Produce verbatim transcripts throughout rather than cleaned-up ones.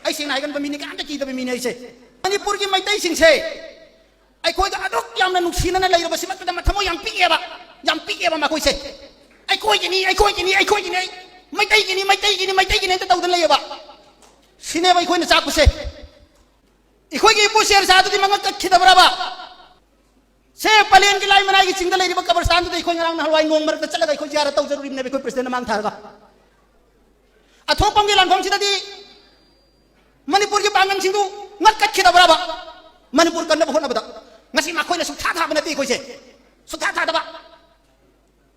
ꯑꯩ ꯁꯦꯡꯅ ꯍꯥꯏꯒꯟꯕ ꯃꯤꯅꯤ, ꯀꯅꯥꯝꯇ ꯀꯤꯗꯕ ꯃꯤꯅꯤ ꯑꯩꯁꯦ꯫ ꯃꯅꯤꯄꯨꯔꯒꯤ ꯃꯩꯇꯩꯁꯤꯡꯁꯦ ꯑꯩꯈꯣꯏꯒ ꯑꯗꯨꯛ ꯌꯥꯝꯅ ꯅꯨꯡꯁꯤꯅꯅ ꯂꯩꯔꯕꯁꯤꯃꯛꯇꯗ ꯃꯊꯃꯣꯏ ꯌꯥꯝ ꯄꯤꯛꯑꯦꯕ, ꯌꯥꯝ ꯄꯤꯛꯑꯦꯕ ꯃꯈꯣꯏꯁꯦ꯫ ꯑꯩꯈꯣꯏꯒꯤꯅꯤ, ꯑꯩꯈꯣꯏꯒꯤꯅꯤ, ꯑꯩꯈꯣꯏꯒꯤꯅꯤ, ꯑꯩ ꯃꯩꯇꯩꯒꯤꯅꯤ, ꯃꯩꯇꯩꯒꯤꯅꯤ, ꯃꯩꯇꯩꯒꯤꯅꯤ ꯍꯦꯛꯇ ꯇꯧꯗꯅ ꯂꯩꯌꯦꯕ꯫ ꯁꯤꯅꯦꯕ ꯑꯩꯈꯣꯏꯅ ꯆꯥꯛꯄꯁꯦ꯫ ꯑꯩꯈꯣꯏꯒꯤ ꯏꯄꯨ ꯁꯦꯔ ꯁꯥꯗꯨꯗꯤ ꯃꯉꯛ ꯀꯛꯈꯤꯗꯕ꯭ꯔꯕ? ꯁꯦ ꯄꯂꯦꯟꯒꯤ ꯂꯥꯏ ꯃꯅꯥꯏꯒꯤ ꯆꯤꯡꯗ ꯂꯩꯔꯤꯕ ꯀꯕꯔꯁꯇꯥꯟꯗꯨꯗ ꯑꯩꯈꯣꯏ ꯉꯔꯥꯡ ꯅꯍꯥꯟꯋꯥꯏ ꯅꯣꯡ ꯃꯔꯛꯇ ꯆꯠꯂꯒ ꯑꯩꯈꯣꯏ ꯖꯤꯌꯥꯔꯠ ꯇꯧꯖꯔꯨꯔꯤꯕꯅꯦꯕ ꯑꯩꯈꯣꯏ ꯄ꯭ꯔꯁꯤꯗꯦꯟꯅ ꯃꯥꯡ ꯊꯥꯔꯒ꯫ ꯑꯊꯣꯛꯄꯝꯒꯤ ꯂꯥꯟꯐꯝꯁꯤꯗꯗꯤ ꯃꯅꯤꯄꯨꯔꯒꯤ ꯄꯥꯡꯒꯜꯁꯤꯡꯗꯨ ꯉꯛꯀꯠꯈꯤꯗꯕ꯭ꯔꯕ? ꯃꯅꯤꯄꯨꯔ ꯀꯟꯅꯕ ꯍꯣꯠꯅꯕꯗ ꯉꯁꯤ ꯃꯈꯣꯏꯅ ꯁꯨꯛꯊꯥ ꯊꯥꯕ ꯅꯠꯇꯦ ꯑꯩꯈꯣꯏꯁꯦ꯫ ꯁꯨꯛꯊꯥ ꯊꯥꯗꯕ꯫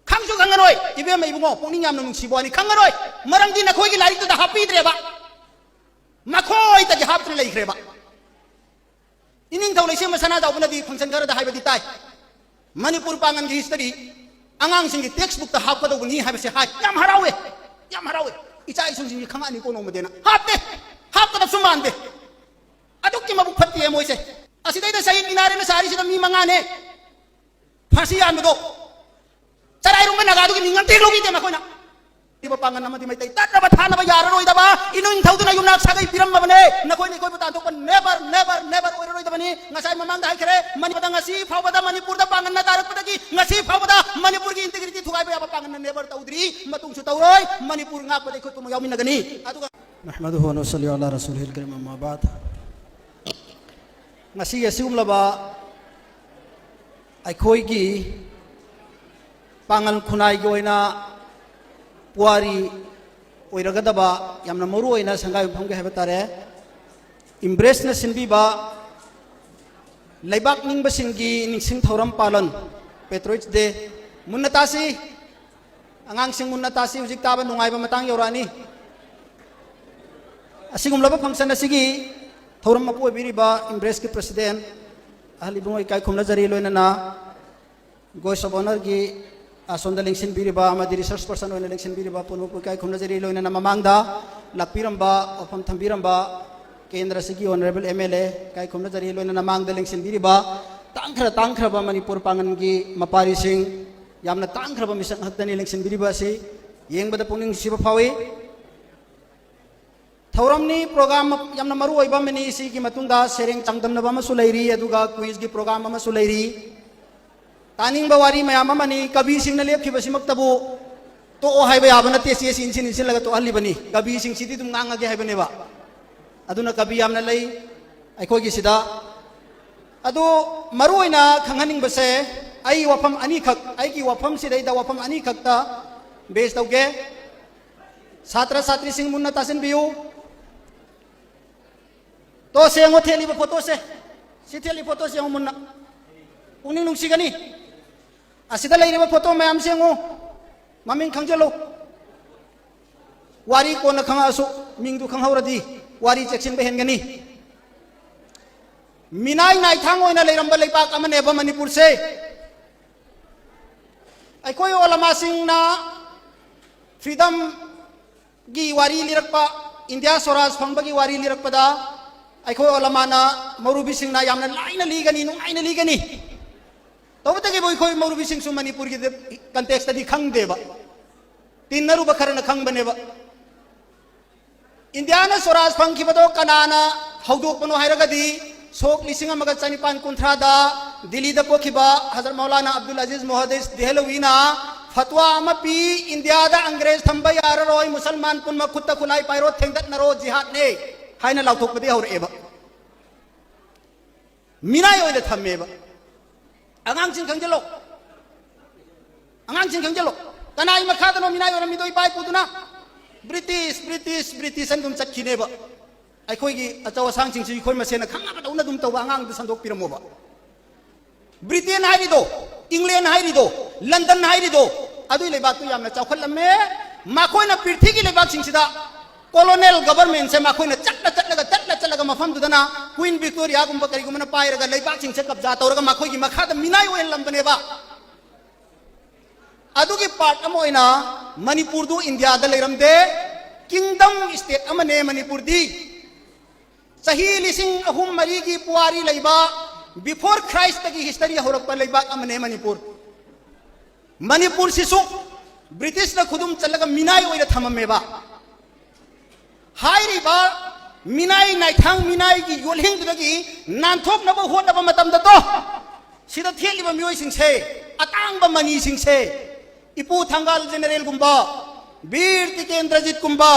ꯈꯪꯁꯨ ꯈꯪꯉꯔꯣꯏ꯫ ꯏꯕꯦꯝꯃ ꯏꯕꯨꯡꯉꯣ, ꯄꯨꯛꯅꯤꯡ ꯌꯥꯝꯅ ꯅꯨꯡꯁꯤꯕ ꯋꯥꯅꯤ, ꯈꯪꯉꯔꯣꯏ꯫ ꯃꯔꯝꯗꯤ ꯅꯈꯣꯏꯒꯤ ꯂꯥꯏꯔꯤꯛꯇꯨꯗ ꯍꯥꯞꯄꯤꯗ꯭ꯔꯦꯕ꯫ ꯃꯈꯣꯏꯗꯒꯤ ꯍꯥꯞꯇꯨꯅ ꯂꯩꯈ꯭ꯔꯦꯕ꯫ ꯏꯅꯤꯡꯊꯧ ꯂꯩꯁꯦꯝꯕ ꯁꯅꯥꯖꯥꯎꯕꯅꯗꯤ ꯐꯪꯁꯟ ꯈꯔꯗ ꯍꯥꯏꯕꯗꯤ ꯇꯥꯏ, ꯃꯅꯤꯄꯨꯔ ꯄꯥꯡꯒꯟꯒꯤ ꯍꯤꯁꯇꯔꯤ ꯑꯉꯥꯡꯁꯤꯡꯒꯤ ꯇꯦꯛꯁ ꯕꯨꯛꯇ ꯍꯥꯞꯀꯗꯧꯕꯅꯤ ꯍꯥꯏꯕꯁꯦ ꯍꯥꯏ꯫ ꯌꯥꯝ ꯍꯔꯥꯎꯋꯦ, ꯌꯥꯝ ꯍꯔꯥꯎꯋꯦ꯫ ꯏꯆꯥ ꯏꯁꯨꯁꯤꯡꯁꯤ ꯈꯪꯉꯛꯑꯅꯤꯀꯣ ꯅꯣꯡꯃꯗꯤꯅ꯫ ꯍꯥꯞꯇꯦ, ꯍꯥꯞꯀꯗꯕꯁꯨ ꯃꯥꯟꯗꯦ꯫ ꯑꯗꯨꯛꯀꯤ ꯃꯕꯨꯛ ꯐꯠꯇꯦ ꯃꯣꯏꯁꯦ꯫ ꯑꯁꯤꯗꯩꯗ ꯁꯍꯤꯗ ꯃꯤꯅꯥꯔꯦꯅ ꯁꯥꯔꯤꯁꯤꯗ ꯃꯤ ꯃꯉꯥꯅꯦ ꯐꯥꯁꯤ ꯌꯥꯟꯕꯗꯣ꯫ ꯆꯔꯥꯏꯔꯣꯡꯒ ꯅꯥꯒꯥꯗꯨꯒꯤ ꯃꯤꯡ ꯑꯝꯇ ꯍꯦꯛ ꯂꯧꯕꯤꯗꯦ ꯃꯈꯣꯏꯅ꯫ ꯄꯥꯡꯒꯟ ꯑꯃꯗꯤ ꯃꯩꯇꯩ ꯇꯠꯅꯕ ꯊꯥꯅꯕ ꯌꯥꯔꯔꯣꯏꯗꯕ ꯏꯅꯣꯏ ꯏꯊꯧꯗꯨꯅ ꯌꯨꯝꯅꯥꯛ ꯁꯥꯒꯩ ꯄꯤꯔꯝꯃꯕꯅꯦ꯫ ꯅꯈꯣꯏꯅ ꯑꯩꯈꯣꯏꯕꯨ ꯇꯥꯟꯊꯣꯛꯄ never, never, never ꯑꯣꯏꯔꯔꯣꯏꯗꯕꯅꯤ꯫ ꯉꯁꯥꯏ ꯃꯃꯥꯡꯗ ꯍꯥꯏꯈ꯭ꯔꯦ, ꯃꯅꯤꯄꯨꯔꯗ ꯉꯁꯤ ꯐꯥꯎꯕꯗ, ꯃꯅꯤꯄꯨꯔꯗ ꯄꯥꯡꯒꯟꯅ ꯀꯥꯔꯛꯄꯗꯒꯤ ꯉꯁꯤ ꯐꯥꯎꯕꯗ ꯃꯅꯤꯄꯨꯔꯒꯤ integrity ꯊꯨꯒꯥꯏꯕ ꯌꯥꯕ ꯄꯥꯡꯒꯟꯅ never ꯇꯧꯗ꯭ꯔꯤ, ꯃꯇꯨꯡꯁꯨ ꯇꯧꯔꯣꯏ꯫ ꯃꯅꯤꯄꯨꯔ ꯉꯥꯛꯄꯗ ꯑꯩꯈꯣꯏ ꯄꯨꯝꯅꯃꯛ ꯌꯥꯎꯃꯤꯟꯅꯒꯅꯤ꯫ ꯑꯗꯨꯒ نحمده ونصلي على رسوله الكريم، أما بعد. ꯉꯁꯤ ꯑꯁꯤꯒꯨꯝꯂꯕ ꯑꯩꯈꯣꯏꯒꯤ ꯄꯥꯉꯜ ꯈꯨꯟꯅꯥꯏꯒꯤ ꯑꯣꯏꯅ ꯄꯨꯋꯥꯔꯤ ꯑꯣꯏꯔꯒꯗꯕ ꯌꯥꯝꯅ ꯃꯔꯨ ꯑꯣꯏꯅ ꯁꯪꯒꯥꯏ ꯌꯨꯝꯐꯝꯒꯤ ꯍꯥꯏꯕ ꯇꯥꯔꯦ, ꯏꯝꯕ꯭ꯔꯦꯁꯅ ꯁꯤꯟꯕꯤꯕ ꯂꯩꯕꯥꯛ ꯅꯤꯡꯕꯁꯤꯡꯒꯤ ꯅꯤꯡꯁꯤꯡ ꯊꯧꯔꯝ ꯄꯥꯂꯟ, Patriots Day, ꯃꯨꯟꯅ ꯇꯥꯁꯤ꯫ ꯑꯉꯥꯡꯁꯤꯡ ꯃꯨꯟꯅ ꯇꯥꯁꯤ, ꯍꯧꯖꯤꯛ ꯇꯥꯕ ꯅꯨꯡꯉꯥꯏꯕ ꯃꯇꯥꯡ ꯌꯧꯔꯛꯑꯅꯤ꯫ ꯑꯁꯤꯒꯨꯝꯂꯕ function ꯑꯁꯤꯒꯤ ꯊꯧꯔꯝ ꯃꯄꯨ ꯑꯣꯏꯕꯤꯔꯤꯕ ꯏꯝꯕ꯭ꯔꯦꯁꯀꯤ president ꯑꯍꯜ ꯏꯕꯨꯡꯉꯣ ꯏꯀꯥꯏ ꯈꯨꯝꯅꯖꯔꯤ, ꯂꯣꯏꯅꯅ Guest of Honourꯒꯤ ꯑꯁꯣꯝꯗ ꯂꯦꯡꯁꯤꯟꯕꯤꯔꯤꯕ ꯑꯃꯗꯤ resource person ꯑꯣꯏꯅ ꯂꯦꯡꯁꯤꯟꯕꯤꯔꯤꯕ ꯄꯨꯝꯅꯃꯛꯄꯨ ꯏꯀꯥꯏ ꯈꯨꯝꯅꯖꯔꯤ, ꯂꯣꯏꯅꯅ ꯃꯃꯥꯡꯗ ꯂꯥꯛꯄꯤꯔꯝꯕ ꯋꯥꯐꯝ ꯊꯝꯕꯤꯔꯝꯕ ꯀꯦꯟꯗ꯭ꯔ ꯑꯁꯤꯒꯤ honourable MLA ꯏꯀꯥꯏ ꯈꯨꯝꯅꯖꯔꯤ, ꯂꯣꯏꯅꯅ ꯃꯥꯡꯗ ꯂꯦꯡꯁꯤꯟꯕꯤꯔꯤꯕ ꯇꯥꯡꯈ꯭ꯔ ꯇꯥꯡꯈ꯭ꯔꯕ ꯃꯅꯤꯄꯨꯔ ꯄꯥꯡꯒꯟꯒꯤ ꯃꯄꯥꯔꯤꯁꯤꯡ, ꯌꯥꯝꯅ ꯇꯥꯡꯈ꯭ꯔꯕ ꯃꯤꯁꯛ ꯉꯥꯛꯇꯅꯤ ꯂꯦꯡꯁꯤꯟꯕꯤꯔꯤꯕ ꯑꯁꯤ꯫ ꯌꯦꯡꯕꯗ ꯄꯨꯛꯅꯤꯡ ꯅꯨꯡꯁꯤꯕ ꯐꯥꯎꯏ꯫ ꯊꯧꯔꯝꯅꯤ, program ꯌꯥꯝꯅ ꯃꯔꯨ ꯑꯣꯏꯕ ꯑꯃꯅꯤ꯫ ꯁꯤꯒꯤ ꯃꯇꯨꯡꯗ ꯁꯩꯔꯦꯡ ꯆꯥꯡꯗꯝꯅꯕ ꯑꯃꯁꯨ ꯂꯩꯔꯤ, ꯑꯗꯨꯒ quizꯒꯤ program ꯑꯃꯁꯨ ꯂꯩꯔꯤ꯫ ꯇꯥꯅꯤꯡꯕ ꯋꯥꯔꯤ ꯃꯌꯥꯝ ꯑꯃꯅꯤ꯫ ꯀꯕꯤꯁꯤꯡꯅ ꯂꯦꯞꯈꯤꯕꯁꯤꯃꯛꯇꯕꯨ ꯇꯣꯛꯑꯣ ꯍꯥꯏꯕ ꯌꯥꯕ ꯅꯠꯇꯦ꯫ ꯆꯦꯁꯤ ꯏꯟꯁꯤꯟ ꯏꯟꯁꯤꯜꯂꯒ ꯇꯣꯛꯍꯜꯂꯤꯕꯅꯤ꯫ ꯀꯕꯤꯁꯤꯡꯁꯤꯗꯤ ꯑꯗꯨꯝ ꯉꯥꯡꯉꯒꯦ ꯍꯥꯏꯕꯅꯦꯕ꯫ ꯑꯗꯨꯅ ꯀꯕꯤ ꯌꯥꯝꯅ ꯂꯩ ꯑꯩꯈꯣꯏꯒꯤꯁꯤꯗ꯫ ꯑꯗꯨ ꯃꯔꯨ ꯑꯣꯏꯅ ꯈꯪꯍꯟꯅꯤꯡꯕꯁꯦ, ꯑꯩ ꯋꯥꯐꯝ ꯑꯅꯤꯈꯛ, ꯑꯩꯒꯤ ꯋꯥꯐꯝꯁꯤꯗꯩꯗ ꯋꯥꯐꯝ ꯑꯅꯤꯈꯛꯇ base ꯇꯧꯒꯦ꯫ ꯁꯥꯇ꯭ꯔ ꯁꯥꯇ꯭ꯔꯤꯁꯤꯡ ꯃꯨꯟꯅ ꯇꯥꯁꯤꯟꯕꯤꯌꯨ꯫ ꯇꯣ, ꯁꯦꯡꯉꯣ, ꯊꯦꯠꯂꯤꯕ photoꯁꯦ꯫ ꯁꯤ ꯊꯦꯠꯂꯤ photoꯁꯦ ꯌꯦꯡꯉꯣ ꯃꯨꯟꯅ꯫ ꯄꯨꯛꯅꯤꯡ ꯅꯨꯡꯁꯤꯒꯅꯤ꯫ ꯑꯁꯤꯗ ꯂꯩꯔꯤꯕ photo ꯃꯌꯥꯝꯁꯦ ꯌꯦꯡꯉꯣ꯫ ꯃꯃꯤꯡ ꯈꯪꯖꯤꯜꯂꯨ꯫ ꯋꯥꯔꯤ ꯀꯣꯟꯅ ꯈꯪꯉꯛꯑꯁꯨ, ꯃꯤꯡꯗꯨ ꯈꯪꯍꯧꯔꯗꯤ ꯋꯥꯔꯤ ꯆꯦꯛꯁꯤꯟꯕ ꯍꯦꯟꯒꯅꯤ꯫ ꯃꯤꯅꯥꯏ ꯅꯥꯏꯊꯥꯡ ꯑꯣꯏꯅ ꯂꯩꯔꯝꯕ ꯂꯩꯕꯥꯛ ꯑꯃꯅꯦꯕ ꯃꯅꯤꯄꯨꯔꯁꯦ꯫ ꯑꯩꯈꯣꯏ ꯑꯣꯂꯃꯥꯁꯤꯡꯅ freedomꯒꯤ ꯋꯥꯔꯤ ꯂꯤꯔꯛꯄ, ꯏꯟꯗꯤꯌꯥ ꯁ꯭ꯋꯔꯥꯖ ꯐꯪꯕꯒꯤ ꯋꯥꯔꯤ ꯂꯤꯔꯛꯄꯗ, ꯑꯩꯈꯣꯏ ꯑꯣꯂꯃꯥꯅ, ꯃꯧꯔꯨꯕꯤꯁꯤꯡꯅ ꯌꯥꯝꯅ ꯂꯥꯏꯅ ꯂꯤꯒꯅꯤ, ꯅꯨꯡꯉꯥꯏꯅ ꯂꯤꯒꯅꯤ꯫ ꯇꯧꯕꯇꯒꯤꯕꯨ ꯑꯩꯈꯣꯏ ꯃꯧꯔꯨꯕꯤꯁꯤꯡꯁꯨ ꯃꯅꯤꯄꯨꯔꯒꯤ contextꯇꯗꯤ ꯈꯪꯗꯦꯕ, ꯇꯤꯟꯅꯔꯨꯕ ꯈꯔꯅ ꯈꯪꯕꯅꯦꯕ꯫ ꯏꯟꯗꯤꯌꯥꯅ ꯁ꯭ꯋꯔꯥꯖ ꯐꯪꯈꯤꯕꯗꯣ ꯀꯅꯥꯅ ꯍꯧꯗꯣꯛꯄꯅꯣ ꯍꯥꯏꯔꯒꯗꯤ, ꯁꯣꯛ ꯂꯤꯁꯤꯡ ꯑꯃꯒ ꯆꯅꯤꯄꯥꯟ ꯀꯨꯟꯊ꯭ꯔꯥꯗ ꯗꯤꯜꯂꯤꯗ ꯄꯣꯛꯈꯤꯕ ꯍꯖꯔꯠ ꯃꯧꯂꯥꯅꯥ ꯑꯕꯗꯨꯜ ꯑꯖꯤꯖ ꯃꯣꯍꯗꯤꯁ ꯗꯦꯍꯂꯋꯤꯅ ꯐꯠꯋꯥ ꯑꯃ ꯄꯤ, "ꯏꯟꯗꯤꯌꯥꯗ ꯑꯪꯒ꯭ꯔꯦꯖ ꯊꯝꯕ ꯌꯥꯔꯔꯣꯏ, ꯃꯨꯁꯜꯃꯥꯟ ꯄꯨꯝꯅꯃꯛ ꯈꯨꯠꯇ ꯈꯨꯠꯂꯥꯏ ꯄꯥꯏꯔꯣ, ꯊꯦꯡꯗꯠꯅꯔꯣ, ꯖꯤꯍꯥꯗꯅꯦ" ꯍꯥꯏꯅ ꯂꯥꯎꯊꯣꯛꯄꯗꯤ ꯍꯧꯔꯛꯑꯦꯕ꯫ ꯃꯤꯅꯥꯏ ꯑꯣꯏꯅ ꯊꯝꯃꯦꯕ꯫ ꯑꯉꯥꯡꯁꯤꯡ ꯈꯪꯖꯤꯜꯂꯣ, ꯑꯉꯥꯡꯁꯤꯡ ꯈꯪꯖꯤꯜꯂꯣ꯫ ꯀꯅꯥꯒꯤ ꯃꯈꯥꯗꯅꯣ ꯃꯤꯅꯥꯏ ꯑꯣꯏꯔꯝꯃꯤꯗꯣ? ꯏꯄꯥ ꯏꯄꯨꯗꯨꯅ꯫ ꯕ꯭ꯔꯤꯇꯤꯁ, ꯕ꯭ꯔꯤꯇꯤꯁ, ꯕ꯭ꯔꯤꯇꯤꯁ ꯍꯥꯏꯅ ꯑꯗꯨꯝ ꯆꯠꯈꯤꯅꯦꯕ꯫ ꯑꯩꯈꯣꯏꯒꯤ ꯑꯆꯧ ꯑꯁꯥꯡꯁꯤꯡꯁꯤ ꯑꯩꯈꯣꯏ ꯃꯁꯦꯟꯅ ꯈꯪꯅꯕꯗꯧꯅ ꯑꯗꯨꯝ ꯇꯧꯕ, ꯑꯉꯥꯡꯗ ꯁꯟꯗꯣꯛꯄꯤꯔꯝꯃꯣꯕ꯫ ꯕ꯭ꯔꯤꯇꯦꯟ ꯍꯥꯏꯔꯤꯗꯣ, ꯏꯪꯂꯦꯟ ꯍꯥꯏꯔꯤꯗꯣ, ꯂꯟꯗꯟ ꯍꯥꯏꯔꯤꯗꯣ, ꯑꯗꯨꯏ ꯂꯩꯕꯥꯛꯇꯨ ꯌꯥꯝꯅ ꯆꯥꯎꯈꯠꯂꯝꯃꯦ꯫ ꯃꯈꯣꯏꯅ ꯄ꯭ꯔꯤꯊꯤꯒꯤ ꯂꯩꯕꯥꯛꯁꯤꯡꯁꯤꯗ colonial governmentꯁꯦ ꯃꯈꯣꯏꯅ ꯆꯠꯂ ꯆꯠꯂꯒ, ꯆꯠꯂ ꯆꯠꯂꯒ ꯃꯐꯝꯗꯨꯗꯅ Queen Victoriaꯒꯨꯝꯕ ꯀꯔꯤꯒꯨꯝꯕꯅ ꯄꯥꯏꯔꯒ ꯂꯩꯕꯥꯛꯁꯤꯡꯁꯦ ꯀꯕꯖꯥ ꯇꯧꯔꯒ ꯃꯈꯣꯏꯒꯤ ꯃꯈꯥꯗ ꯃꯤꯅꯥꯏ ꯑꯣꯏꯍꯜꯂꯝꯕꯅꯦꯕ꯫ ꯑꯗꯨꯒꯤ part ꯑꯃ ꯑꯣꯏꯅ ꯃꯅꯤꯄꯨꯔꯗꯨ ꯏꯟꯗꯤꯌꯥꯗ ꯂꯩꯔꯝꯗꯦ꯫ Kingdom state ꯑꯃꯅꯦ ꯃꯅꯤꯄꯨꯔꯗꯤ꯫ ꯆꯍꯤ ꯂꯤꯁꯤꯡ ꯑꯍꯨꯝ ꯃꯔꯤꯒꯤ ꯄꯨꯋꯥꯔꯤ ꯂꯩꯕ, before Christꯇꯒꯤ history ꯍꯧꯔꯛꯄ ꯂꯩꯕꯥꯛ ꯑꯃꯅꯦ ꯃꯅꯤꯄꯨꯔ꯫ ꯃꯅꯤꯄꯨꯔꯁꯤꯁꯨ ꯕ꯭ꯔꯤꯇꯤꯁꯅ ꯈꯨꯗꯨꯝ ꯆꯜꯂꯒ ꯃꯤꯅꯥꯏ ꯑꯣꯏꯅ ꯊꯝꯃꯝꯃꯦꯕ꯫ ꯍꯥꯏꯔꯤꯕ ꯃꯤꯅꯥꯏ ꯅꯥꯏꯊꯥꯡ ꯃꯤꯅꯥꯏꯒꯤ ꯌꯣꯠꯂꯤꯡꯗꯨꯗꯒꯤ ꯅꯥꯟꯊꯣꯛꯅꯕ ꯍꯣꯠꯅꯕ ꯃꯇꯝꯗ ꯇꯣ, ꯁꯤꯗ ꯊꯦꯠꯂꯤꯕ ꯃꯤꯑꯣꯏꯁꯤꯡꯁꯦ, ꯑꯇꯥꯡꯕ ꯃꯅꯤꯁꯤꯡꯁꯦ, ꯏꯄꯨ ꯊꯪꯒꯥꯜ ꯖꯦꯅꯦꯔꯦꯜꯒꯨꯝꯕ, ꯕꯤꯔ ꯇꯤꯀꯦꯟꯗ꯭ꯔꯖꯤꯠꯀꯨꯝꯕ,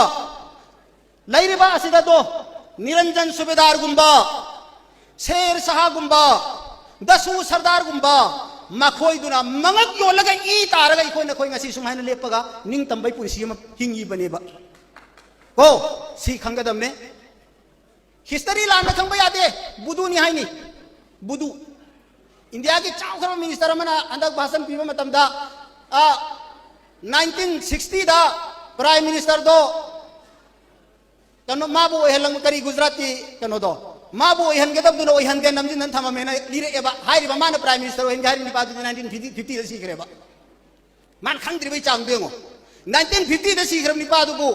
ꯂꯩꯔꯤꯕ ꯑꯁꯤꯗ ꯇꯣ, ꯅꯤꯔꯟꯖꯟ ꯁꯨꯕꯦꯗꯥꯔꯒꯨꯝꯕ, ꯁꯦꯔ ꯁꯍꯥꯒꯨꯝꯕ, ꯗꯁꯨ ꯁꯔꯗꯥꯔꯒꯨꯝꯕ, ꯃꯈꯣꯏꯗꯨꯅ ꯃꯉꯛ ꯌꯣꯜꯂꯒ ꯏ ꯇꯥꯔꯒ ꯑꯩꯈꯣꯏ ꯅꯈꯣꯏ ꯉꯁꯤ ꯁꯨꯃꯥꯏꯅ ꯂꯦꯞꯄꯒ ꯅꯤꯡꯇꯝꯕꯒꯤ ꯄꯨꯟꯁꯤ ꯑꯃ ꯍꯤꯡꯉꯤꯕꯅꯦꯕ꯫ ꯀꯣ, ꯁꯤ ꯈꯪꯒꯗꯕꯅꯦ꯫ ꯍꯤꯁꯇꯔꯤ ꯂꯥꯟꯅ ꯈꯪꯕ ꯌꯥꯗꯦ꯫ ꯕꯨꯗꯨꯅꯤ ꯍꯥꯏꯅꯤ꯫ ꯕꯨꯗꯨ꯫ ꯏꯟꯗꯤꯌꯥꯒꯤ ꯆꯥꯎꯈ꯭ꯔꯕ ꯃꯤꯅꯤꯁꯇꯔ ꯑꯃꯅ ꯍꯟꯗꯛ ꯚꯥꯁꯟ ꯄꯤꯕ ꯃꯇꯝꯗ, ꯅꯥꯏꯟꯇꯤꯟ ꯁꯤꯛꯁꯇꯤꯗ ꯄ꯭ꯔꯥꯏꯝ ꯃꯤꯅꯤꯁꯇꯔꯗꯣ ꯀꯩꯅꯣ, ꯃꯥꯕꯨ ꯑꯣꯏꯍꯜꯂꯝ-, ꯀꯔꯤ, ꯒꯨꯖꯔꯥꯠꯀꯤ ꯀꯩꯅꯣꯗꯣ, ꯃꯥꯕꯨ ꯑꯣꯏꯍꯟꯒꯗꯕꯗꯨꯅ ꯑꯣꯏꯍꯟꯗꯦ, ꯅꯝꯁꯤꯟꯗꯅ ꯊꯝꯃꯝꯃꯦꯅ ꯂꯤꯔꯛꯑꯦꯕ꯫ ꯍꯥꯏꯔꯤꯕ ꯃꯥꯅ ꯄ꯭ꯔꯥꯏꯝ ꯃꯤꯅꯤꯁꯇꯔ ꯑꯣꯏꯍꯟꯒꯦ ꯍꯥꯏꯔꯤꯕ ꯅꯤꯄꯥꯗꯨꯗꯤ ꯅꯥꯏꯟꯇꯤꯟ ꯐꯤꯐꯇꯤꯗ ꯁꯤꯈ꯭ꯔꯦꯕ꯫ ꯃꯥꯅ ꯈꯪꯗ꯭ꯔꯤꯕꯩ ꯆꯥꯡꯗꯣ ꯌꯦꯡꯉꯣ꯫ ꯅꯥꯏꯟꯇꯤꯟ ꯐꯤꯐꯇꯤꯗ ꯁꯤꯈ꯭ꯔꯕ ꯅꯤꯄꯥꯗꯨꯕꯨ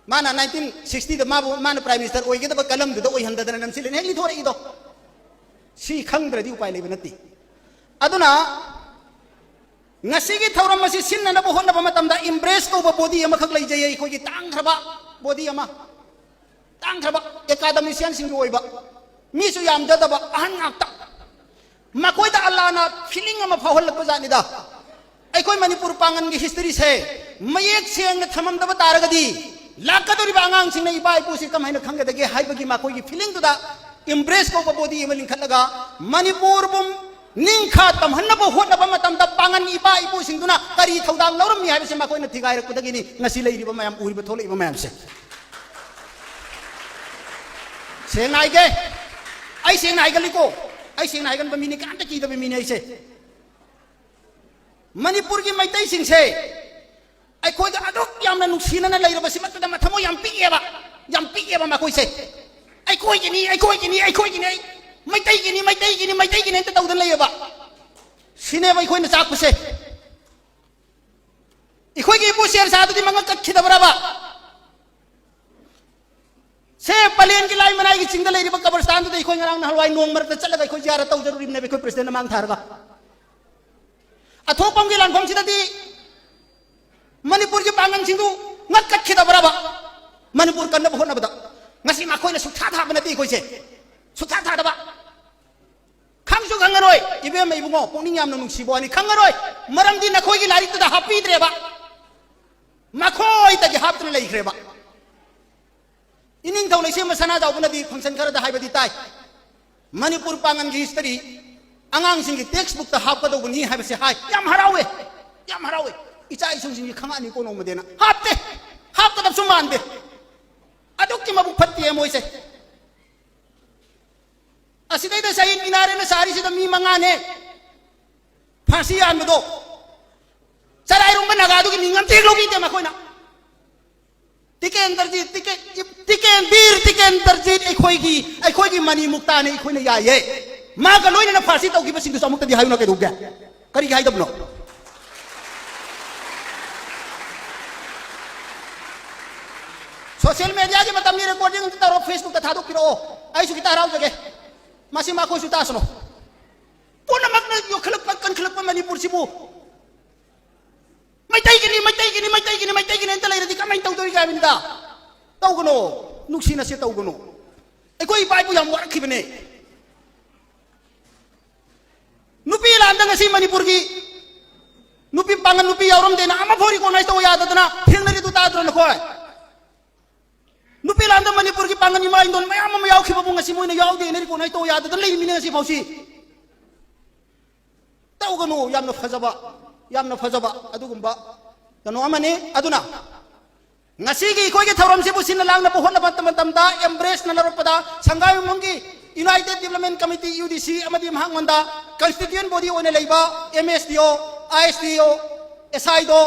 ꯃꯥꯅ ꯅꯥꯏꯟꯇꯤꯟ ꯁꯤꯛꯁꯇꯤꯗ ꯃꯥꯕꯨ, ꯃꯥꯅ ꯄ꯭ꯔꯥꯏꯝ ꯃꯤꯅꯤꯁꯇꯔ ꯑꯣꯏꯒꯗꯕ ꯀꯂꯝꯗꯨꯗ ꯑꯣꯏꯍꯟꯗꯗꯅ ꯅꯝꯁꯤꯜꯂꯦꯅ ꯍꯦꯛ ꯂꯤꯊꯣꯔꯛꯏꯗꯣ꯫ ꯁꯤ ꯈꯪꯗ꯭ꯔꯗꯤ ꯎꯄꯥꯏ ꯂꯩꯕ ꯅꯠꯇꯦ꯫ ꯑꯗꯨꯅ ꯉꯁꯤꯒꯤ ꯊꯧꯔꯝ ꯑꯁꯤ ꯁꯤꯟꯅꯅꯕ ꯍꯣꯠꯅꯕ ꯃꯇꯝꯗ ꯏꯝꯕ꯭ꯔꯦꯁ ꯀꯧꯕ ꯕꯣꯗꯤ ꯑꯃꯈꯛ ꯂꯩꯖꯩ, ꯑꯩꯈꯣꯏꯒꯤ ꯇꯥꯡꯈ꯭ꯔꯕ ꯕꯣꯗꯤ ꯑꯃ, ꯇꯥꯡꯈ꯭ꯔꯕ ꯑꯦꯀꯥꯗꯃꯤꯁꯤꯌꯥꯟꯁꯤꯡꯒꯤ ꯑꯣꯏꯕ, ꯃꯤꯁꯨ ꯌꯥꯝꯖꯗꯕ, ꯑꯍꯟ ꯉꯥꯛꯇ꯫ ꯃꯈꯣꯏꯗ ꯑꯜꯂꯥꯅ ꯐꯤꯂꯤꯡ ꯑꯃ ꯐꯥꯎꯍꯜꯂꯛꯄ ꯖꯥꯠꯅꯤꯗ꯫ ꯑꯩꯈꯣꯏ ꯃꯅꯤꯄꯨꯔ ꯄꯥꯡꯒꯟꯒꯤ ꯍꯤꯁꯇꯔꯤꯁꯦ ꯃꯌꯦꯛ ꯁꯦꯡꯅ ꯊꯝꯃꯝꯗꯕ ꯇꯥꯔꯒꯗꯤ, ꯂꯥꯛꯀꯗꯧꯔꯤꯕ ꯑꯉꯥꯡꯁꯤꯡꯅ ꯏꯄꯥ ꯏꯄꯨꯁꯤ ꯀꯃꯥꯏꯅ ꯈꯪꯒꯗꯒꯦ ꯍꯥꯏꯕꯒꯤ ꯃꯈꯣꯏꯒꯤ ꯐꯤꯂꯤꯡꯗꯨꯗ ꯏꯝꯕ꯭ꯔꯦꯁ ꯀꯧꯕ ꯕꯣꯗꯤ ꯑꯃ ꯂꯤꯡꯈꯠꯂꯒ, ꯃꯅꯤꯄꯨꯔꯕꯨ ꯅꯤꯡꯈꯥ ꯇꯝꯍꯟꯅꯕ ꯍꯣꯠꯅꯕ ꯃꯇꯝꯗ ꯄꯥꯡꯒꯟ ꯏꯄꯥ ꯏꯄꯨꯁꯤꯡꯗꯨꯅ ꯀꯔꯤ ꯊꯧꯗꯥꯡ ꯂꯧꯔꯝꯃꯤ ꯍꯥꯏꯕꯁꯤ ꯃꯈꯣꯏꯅ ꯊꯤꯒꯥꯏꯔꯛꯄꯗꯒꯤꯅꯤ ꯉꯁꯤ ꯂꯩꯔꯤꯕ ꯃꯌꯥꯝ, ꯎꯔꯤꯕ ꯊꯣꯛꯂꯛꯏꯕ ꯃꯌꯥꯝꯁꯦ꯫ ꯁꯦꯡꯅ ꯍꯥꯏꯒꯦ, ꯑꯩ ꯁꯦꯡꯅ ꯍꯥꯏꯒꯜꯂꯤꯀꯣ, ꯑꯩ ꯁꯦꯡꯅ ꯍꯥꯏꯒꯟꯕ ꯃꯤꯅꯤ, ꯀꯅꯥꯝꯇ ꯀꯤꯗꯕ ꯃꯤꯅꯤ ꯑꯩꯁꯦ꯫ ꯃꯅꯤꯄꯨꯔꯒꯤ ꯃꯩꯇꯩꯁꯤꯡꯁꯦ ꯑꯩꯈꯣꯏꯗ ꯑꯗꯨꯛ ꯌꯥꯝꯅ ꯅꯨꯡꯁꯤꯅꯅ ꯂꯩꯔꯕꯁꯤ ꯃꯇꯝꯗ ꯃꯊꯃꯣꯏ ꯌꯥꯝ ꯄꯤꯛꯑꯦꯕ, ꯌꯥꯝ ꯄꯤꯛꯑꯦꯕ ꯃꯈꯣꯏꯁꯦ꯫ ꯑꯩꯈꯣꯏꯒꯤꯅꯤ, ꯑꯩꯈꯣꯏꯒꯤꯅꯤ, ꯑꯩꯈꯣꯏꯒꯤꯅꯤ, ꯑꯩ ꯃꯩꯇꯩꯒꯤꯅꯤ, ꯃꯩꯇꯩꯒꯤꯅꯤ, ꯃꯩꯇꯩꯒꯤꯅꯤ ꯍꯦꯛꯇ ꯇꯧꯗꯅ ꯂꯩꯌꯦꯕ꯫ ꯁꯤꯅꯦꯕ ꯑꯩꯈꯣꯏꯅ ꯆꯥꯛꯄꯁꯦ꯫ ꯑꯩꯈꯣꯏꯒꯤ ꯏꯄꯨ ꯁꯦꯔ ꯁꯥꯗꯨꯗꯤ ꯃꯉꯛ ꯀꯛꯈꯤꯗꯕ꯭ꯔꯕ? ꯁꯦ ꯄꯂꯦꯟꯒꯤ ꯂꯥꯏ ꯃꯅꯥꯏꯒꯤ ꯆꯤꯡꯗ ꯂꯩꯔꯤꯕ ꯀꯕꯔꯁꯇꯥꯟꯗꯨꯗ ꯑꯩꯈꯣꯏ ꯉꯔꯥꯡ ꯅꯍꯥꯟꯋꯥꯏ ꯅꯣꯡ ꯃꯔꯛꯇ ꯆꯠꯂꯒ ꯑꯩꯈꯣꯏ ꯖꯤꯌꯥꯔꯠ ꯇꯧꯖꯔꯨꯔꯤꯕꯅꯦꯕ, ꯑꯩꯈꯣꯏ ꯄ꯭ꯔꯦꯁꯤꯗꯦꯟꯠꯅ ꯃꯥꯡ ꯊꯥꯔꯒ꯫ ꯑꯊꯣꯛꯄꯝꯒꯤ ꯂꯥꯟꯐꯝꯁꯤꯗꯗꯤ ꯃꯅꯤꯄꯨꯔꯒꯤ ꯄꯥꯡꯒꯜꯁꯤꯡꯗꯨ ꯉꯛ ꯀꯠꯈꯤꯗꯕ꯭ꯔꯕ? ꯃꯅꯤꯄꯨꯔ ꯀꯟꯅꯕ ꯍꯣꯠꯅꯕꯗ꯫ ꯉꯁꯤ ꯃꯈꯣꯏꯅ ꯁꯨꯛꯊꯥ ꯊꯥꯕ ꯅꯠꯇꯦ ꯑꯩꯈꯣꯏꯁꯦ꯫ ꯁꯨꯛꯊꯥ ꯊꯥꯗꯕ꯫ ꯈꯪꯁꯨ ꯈꯪꯉꯔꯣꯏ꯫ ꯏꯕꯦꯝꯃ ꯏꯕꯨꯡꯉꯣ, ꯄꯨꯛꯅꯤꯡ ꯌꯥꯝꯅ ꯅꯨꯡꯁꯤꯕ ꯋꯥꯅꯤ, ꯈꯪꯉꯔꯣꯏ꯫ ꯃꯔꯝꯗꯤ ꯅꯈꯣꯏꯒꯤ ꯂꯥꯏꯔꯤꯛꯇꯨꯗ ꯍꯥꯞꯄꯤꯗ꯭ꯔꯦꯕ꯫ ꯃꯈꯣꯏꯗꯒꯤ ꯍꯥꯞꯇꯨꯅ ꯂꯩꯈ꯭ꯔꯦꯕ꯫ ꯏꯅꯤꯡꯊꯧ ꯂꯩꯁꯦꯝꯕ ꯁꯅꯥꯖꯥꯎꯕꯅꯗꯤ function ꯈꯔꯗ ꯍꯥꯏꯕꯗꯤ ꯇꯥꯏ, ꯃꯅꯤꯄꯨꯔ ꯄꯥꯡꯒꯟꯒꯤ history ꯑꯉꯥꯡꯁꯤꯡꯒꯤ text bookꯇ ꯍꯥꯞꯀꯗꯧꯕꯅꯤ ꯍꯥꯏꯕꯁꯦ ꯍꯥꯏ꯫ ꯌꯥꯝ ꯍꯔꯥꯎꯋꯦ, ꯌꯥꯝ ꯍꯔꯥꯎꯋꯦ꯫ ꯏꯆꯥ ꯏꯁꯨꯁꯤꯡꯁꯤ ꯈꯪꯉꯛꯑꯅꯤꯀꯣ ꯅꯣꯡꯃꯗꯤꯅ꯫ ꯍꯥꯞꯇꯦ, ꯍꯥꯞꯀꯗꯕꯁꯨ ꯃꯥꯟꯗꯦ꯫ ꯑꯗꯨꯛꯀꯤ ꯃꯕꯨꯛ ꯐꯠꯇꯦ ꯃꯣꯏꯁꯦ꯫ ꯑꯁꯤꯗꯩꯗ ꯁꯍꯤꯗ ꯃꯤꯅꯥꯔꯦꯅ ꯁꯥꯔꯤꯁꯤꯗ ꯃꯤ ꯃꯉꯥꯅꯦ ꯐꯥꯁꯤ ꯌꯥꯟꯕꯗꯣ꯫ ꯆꯔꯥꯏꯔꯣꯝꯕ ꯅꯥꯒꯥꯗꯨꯒꯤ ꯃꯤꯡ ꯑꯝꯇ ꯍꯦꯛ ꯂꯧꯕꯤꯗꯦ ꯃꯈꯣꯏꯅ꯫ ꯇꯤꯀꯦꯟꯗ꯭ꯔꯖꯤꯠ, ꯇꯤꯀꯦꯟ, ꯇꯤꯀꯦꯟ, ꯕꯤꯔ ꯇꯤꯀꯦꯟꯗ꯭ꯔꯖꯤꯠ ꯑꯩꯈꯣꯏꯒꯤ, ꯑꯩꯈꯣꯏꯒꯤ ꯃꯅꯤ ꯃꯨꯛꯇꯥꯅꯦ, ꯑꯩꯈꯣꯏꯅ ꯌꯥꯏꯌꯦ꯫ ꯃꯥꯒ ꯂꯣꯏꯅꯅ ꯐꯥꯁꯤ ꯇꯧꯈꯤꯕꯁꯤꯡꯗꯨꯁꯨ ꯑꯃꯨꯛꯇꯗꯤ ꯍꯥꯏꯌꯨꯅ ꯀꯩꯗꯧꯒꯦ? ꯀꯔꯤꯒꯤ ꯍꯥꯏꯗꯕꯅꯣ? Social mediaꯒꯤ ꯃꯇꯝꯅꯤ, recording ꯑꯝꯇ ꯇꯧꯔꯣ, Facebookꯇ ꯊꯥꯗꯣꯛꯄꯤꯔꯛꯑꯣ, ꯑꯩꯁꯨ ꯈꯤꯇ ꯍꯔꯥꯎꯖꯒꯦ꯫ ꯃꯁꯤ ꯃꯈꯣꯏꯁꯨ ꯇꯥꯁꯅꯨ꯫ ꯄꯨꯝꯅꯃꯛꯅ ꯌꯣꯛꯈꯠꯂꯛꯄ, ꯀꯟꯈꯠꯂꯛꯄ ꯃꯅꯤꯄꯨꯔꯁꯤꯕꯨ ꯃꯩꯇꯩꯒꯤꯅꯤ, ꯃꯩꯇꯩꯒꯤꯅꯤ, ꯃꯩꯇꯩꯒꯤꯅꯤ, ꯃꯩꯇꯩꯒꯤꯅꯤ ꯑꯝꯇ ꯂꯩꯔꯗꯤ ꯀꯃꯥꯏꯅ ꯇꯧꯗꯣꯔꯤꯒꯦ ꯍꯥꯏꯕꯅꯤꯗ? ꯇꯧꯒꯅꯣ, ꯅꯨꯡꯁꯤꯅꯁꯦ, ꯇꯧꯒꯅꯣ꯫ ꯑꯩꯈꯣꯏ ꯏꯄꯥ ꯏꯄꯨ ꯌꯥꯝ ꯋꯥꯔꯛꯈꯤꯕꯅꯦ꯫ ꯅꯨꯄꯤ ꯂꯥꯟꯗ ꯉꯁꯤ ꯃꯅꯤꯄꯨꯔꯒꯤ ꯅꯨꯄꯤ ꯄꯥꯡꯒꯜ ꯅꯨꯄꯤ ꯌꯥꯎꯔꯝꯗꯦꯅ ꯑꯃꯐꯥꯎ recognize ꯇꯧꯕ ꯌꯥꯗꯗꯅ ꯊꯦꯡꯅꯔꯤꯗꯨ ꯇꯥꯗ꯭ꯔꯣ ꯅꯈꯣꯏ? ꯅꯨꯄꯤ ꯂꯥꯟꯗ ꯃꯅꯤꯄꯨꯔꯒꯤ ꯄꯥꯡꯒꯜ ꯏꯃꯥ ꯏꯟꯗꯣꯟ ꯃꯌꯥꯝ ꯑꯃ ꯌꯥꯎꯈꯤꯕꯕꯨ ꯉꯁꯤ ꯃꯣꯏꯅ ꯌꯥꯎꯗꯦꯅ recognize ꯇꯧꯕ ꯌꯥꯗꯗꯅ ꯂꯩꯔꯤꯃꯤꯅꯦ ꯉꯁꯤ ꯐꯥꯎꯁꯤ꯫ ꯇꯧꯒꯅꯨ, ꯌꯥꯝꯅ ꯐꯖꯕ, ꯌꯥꯝꯅ ꯐꯖꯕ ꯑꯗꯨꯒꯨꯝꯕ ꯀꯩꯅꯣ ꯑꯃꯅꯤ꯫ ꯑꯗꯨꯅ ꯉꯁꯤꯒꯤ ꯑꯩꯈꯣꯏꯒꯤ ꯊꯧꯔꯝꯁꯤꯕꯨ ꯁꯤꯟꯅ ꯂꯥꯡꯅꯕ ꯍꯣꯠꯅꯕ ꯃꯇꯝꯗ, embraceꯅ ꯂꯧꯔꯛꯄꯗ, ꯁꯪꯒꯥꯏꯌꯨꯝꯕꯝꯒꯤ United Development Committee, UDC, ꯑꯃꯗꯤ ꯃꯍꯥꯛꯉꯣꯟꯗ constituent body ꯑꯣꯏꯅ ꯂꯩꯕ MSDO, ISDO, SIDO,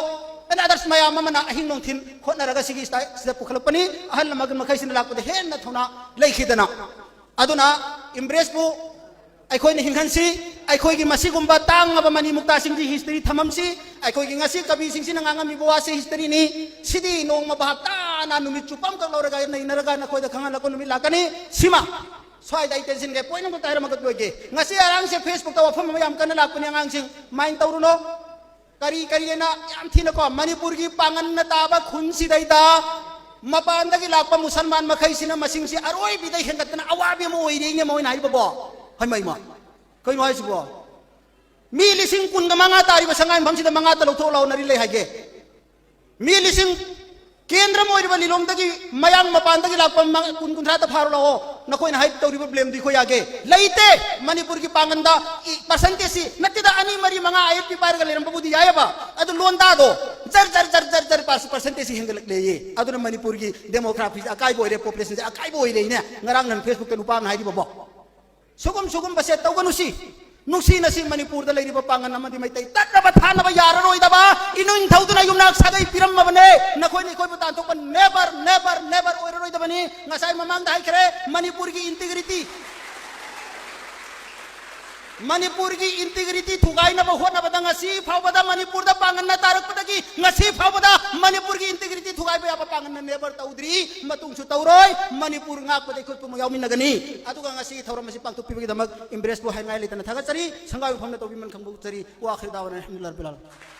and others ꯃꯌꯥꯝ ꯑꯃꯅ ꯑꯍꯤꯡ ꯅꯨꯡꯊꯤꯜ ꯍꯣꯠꯅꯔꯒ ꯁꯤꯒꯤ ꯁꯤꯗ ꯄꯨꯈꯠꯂꯛꯄꯅꯤ꯫ ꯑꯍꯜ ꯂꯃꯟ ꯃꯈꯩꯁꯤꯅ ꯂꯥꯛꯄꯗ ꯍꯦꯟꯅ ꯊꯧꯅꯥ ꯂꯩꯈꯤꯗꯅ꯫ ꯑꯗꯨꯅ embraceꯄꯨ ꯑꯩꯈꯣꯏꯅ ꯍꯤꯡꯍꯟꯁꯤ꯫ ꯑꯩꯈꯣꯏꯒꯤ ꯃꯁꯤꯒꯨꯝꯕ ꯇꯥꯡꯂꯕ ꯃꯅꯤ ꯃꯨꯛꯇꯥꯁꯤꯡꯒꯤ history ꯊꯝꯐꯝꯁꯤ꯫ ꯑꯩꯈꯣꯏꯒꯤ ꯉꯁꯤ ꯀꯕꯤꯁꯤꯡꯁꯤꯅ ꯉꯥꯡꯉꯝꯃꯤꯕ ꯋꯥꯁꯤ historyꯅꯤ꯫ ꯁꯤꯗꯤ ꯅꯣꯡꯃ ꯚꯥꯞ ꯇꯥꯅ ꯅꯨꯃꯤꯠ ꯆꯨꯞꯄ ꯑꯃꯈꯛ ꯂꯧꯔꯒ ꯅꯩꯅꯔꯒ ꯅꯈꯣꯏꯗ ꯈꯪꯍꯜꯂꯛꯄ ꯅꯨꯃꯤꯠ ꯂꯥꯛꯀꯅꯤ꯫ ꯁꯤꯃ ꯁ꯭ꯋꯥꯏꯗ ꯑꯩ ꯇꯦꯟꯁꯤꯟꯒꯦ꯫ Point ꯑꯃꯈꯛꯇ ꯍꯥꯏꯔꯝꯃꯒ ꯂꯣꯏꯒꯦ꯫ ꯉꯁꯤ ꯑꯉꯥꯡꯁꯦ Facebookꯇ ꯋꯥꯐꯝ ꯑꯃ ꯌꯥꯝ ꯀꯟꯅ ꯂꯥꯛꯄꯅꯤ ꯑꯉꯥꯡꯁꯤꯡ꯫ Mind ꯇꯧꯔꯨꯅꯣ꯫ ꯀꯔꯤ ꯀꯔꯤꯅ ꯌꯥꯝ ꯊꯤꯅꯀꯣ, ꯃꯅꯤꯄꯨꯔꯒꯤ ꯄꯥꯡꯒꯜꯅ ꯇꯥꯕ ꯈꯨꯟꯁꯤꯗꯩꯗ ꯃꯄꯥꯟꯗꯒꯤ ꯂꯥꯛꯄ ꯃꯨꯁꯜꯃꯥꯟ ꯃꯈꯩꯁꯤꯅ ꯃꯁꯤꯡꯁꯤ ꯑꯔꯣꯏꯕꯤꯗ ꯍꯦꯟꯒꯠꯇꯅ ꯑꯋꯥꯕꯤ ꯑꯃ ꯑꯣꯏꯔꯦꯅꯦ ꯃꯣꯏꯅ ꯍꯥꯏꯔꯤꯕꯕꯣ꯫ ꯍꯩꯃꯩꯃ, ꯀꯩꯅꯣ ꯍꯥꯏꯁꯤꯕꯣ? ꯃꯤ ꯂꯤꯁꯤꯡ ꯀꯨꯟꯒ ꯃꯉꯥ ꯇꯥꯔꯤꯕ ꯁꯉꯥꯏ ꯃꯐꯝꯁꯤꯗ ꯃꯉꯥꯇ ꯂꯧꯊꯣꯛ ꯂꯥꯎꯅꯔꯤ ꯂꯩ ꯍꯥꯏꯒꯦ꯫ ꯃꯤ ꯂꯤꯁꯤꯡ, ꯀꯦꯟꯗ꯭ꯔ ꯑꯃ ꯑꯣꯏꯔꯤꯕ ꯂꯤꯂꯣꯡꯗꯒꯤ ꯃꯌꯥꯡ ꯃꯄꯥꯟꯗꯒꯤ ꯂꯥꯛꯄ ꯃ-, ꯀꯨꯟ ꯀꯨꯟꯊ꯭ꯔꯥꯇ ꯐꯥꯔꯣ ꯂꯥꯛꯑꯣ꯫ ꯅꯈꯣꯏꯅ ꯍꯥꯏ ꯇꯧꯔꯤꯕ ꯕ꯭ꯂꯦꯝꯗꯨ ꯑꯩꯈꯣꯏ ꯌꯥꯒꯦ꯫ ꯂꯩꯇꯦ꯫ ꯃꯅꯤꯄꯨꯔꯒꯤ ꯄꯥꯡꯒꯟꯗ ꯏ-, ꯄꯥꯔꯁꯦꯟꯇꯦꯖꯁꯤ ꯅꯠꯇꯦꯗ, ꯑꯅꯤ, ꯃꯔꯤ, ꯃꯉꯥ ꯑꯥꯏ ꯑꯦꯐ ꯄꯤ ꯄꯥꯏꯔꯒ ꯂꯩꯔꯝꯕꯕꯨꯗꯤ ꯌꯥꯏꯑꯕ꯫ ꯑꯗꯨ ꯂꯣꯟꯗꯥꯗꯣ ꯖꯔ, ꯖꯔ, ꯖꯔ, ꯖꯔ, ꯖꯔ ꯄꯥꯔꯁ-, ꯄꯥꯔꯁꯦꯟꯇꯦꯖꯁꯤ ꯍꯦꯟꯒꯠꯂꯛꯂꯦꯌꯦ꯫ ꯑꯗꯨꯅ ꯃꯅꯤꯄꯨꯔꯒꯤ ꯗꯦꯃꯣꯒ꯭ꯔꯥꯐꯤꯁꯦ ꯑꯀꯥꯏꯕ ꯑꯣꯏꯔꯦ, ꯄꯣꯄꯨꯂꯦꯁꯟꯁꯦ ꯑꯀꯥꯏꯕ ꯑꯣꯏꯔꯦꯅꯦ꯫ ꯉꯔꯥꯡ ꯅꯍꯥꯟ ꯐꯦꯁꯕꯨꯛꯇ ꯅꯨꯄꯥ ꯑꯃꯅ ꯍꯥꯏꯔꯤꯕꯕꯣ꯫ ꯁꯨꯒꯨꯝ ꯁꯨꯒꯨꯝꯕꯁꯦ ꯇꯧꯒꯅꯨꯁꯤ꯫ ꯅꯨꯡꯁꯤꯅꯁꯤ ꯃꯅꯤꯄꯨꯔꯗ ꯂꯩꯔꯤꯕ ꯄꯥꯡꯒꯟ ꯑꯃꯗꯤ ꯃꯩꯇꯩ ꯇꯠꯅꯕ ꯊꯥꯅꯕ ꯌꯥꯔꯔꯣꯏꯗꯕ ꯏꯅꯨꯡ ꯊꯧꯗꯨꯅ ꯌꯨꯝꯅꯥꯛ ꯁꯥꯒꯩ ꯄꯤꯔꯝꯃꯕꯅꯦ꯫ ꯅꯈꯣꯏꯅ ꯑꯩꯈꯣꯏꯕꯨ ꯇꯥꯟꯊꯣꯛꯄ never, never, never ꯑꯣꯏꯔꯔꯣꯏꯗꯕꯅꯤ꯫ ꯉꯁꯥꯏ ꯃꯃꯥꯡꯗ ꯍꯥꯏꯈ꯭ꯔꯦ, ꯃꯅꯤꯄꯨꯔꯒꯤ integrity, ꯃꯅꯤꯄꯨꯔꯒꯤ integrity ꯊꯨꯒꯥꯏꯅꯕ ꯍꯣꯠꯅꯕꯗ ꯉꯁꯤ ꯐꯥꯎꯕꯗ ꯃꯅꯤꯄꯨꯔꯗ ꯄꯥꯡꯒꯟꯅ ꯇꯥꯔꯛꯄꯗꯒꯤ ꯉꯁꯤ ꯐꯥꯎꯕꯗ ꯃꯅꯤꯄꯨꯔꯒꯤ integrity ꯊꯨꯒꯥꯏꯕ ꯌꯥꯕ ꯄꯥꯡꯒꯟꯅ never ꯇꯧꯗ꯭ꯔꯤ, ꯃꯇꯨꯡꯁꯨ ꯇꯧꯔꯣꯏ꯫ ꯃꯅꯤꯄꯨꯔ ꯉꯥꯛꯄꯗ ꯑꯩꯈꯣꯏ ꯄꯨꯝꯅꯃꯛ ꯌꯥꯎꯃꯤꯟꯅꯒꯅꯤ꯫ ꯑꯗꯨꯒ ꯉꯁꯤꯒꯤ ꯊꯧꯔꯝ ꯑꯁꯤ ꯄꯥꯡꯊꯣꯛꯄꯤꯕꯒꯤꯗꯃꯛ ꯏꯝꯕ꯭ꯔꯦꯁꯄꯨ ꯍꯥꯏꯅꯤꯡꯉꯥꯏ ꯂꯩꯇꯅ ꯊꯥꯒꯠꯆꯔꯤ꯫ ꯁꯪꯒꯥꯏ ꯃꯐꯝꯅ ꯇꯧꯕꯤꯃꯟ ꯈꯪꯕ ꯎꯠꯆꯔꯤ꯫ ꯋꯥꯈꯤꯜ ꯗꯥꯋꯟ ꯑꯜꯍꯝꯗꯨꯂꯤꯜꯂꯥꯍ ꯔꯕꯤꯜ ꯑꯥꯂꯃꯤꯟ꯫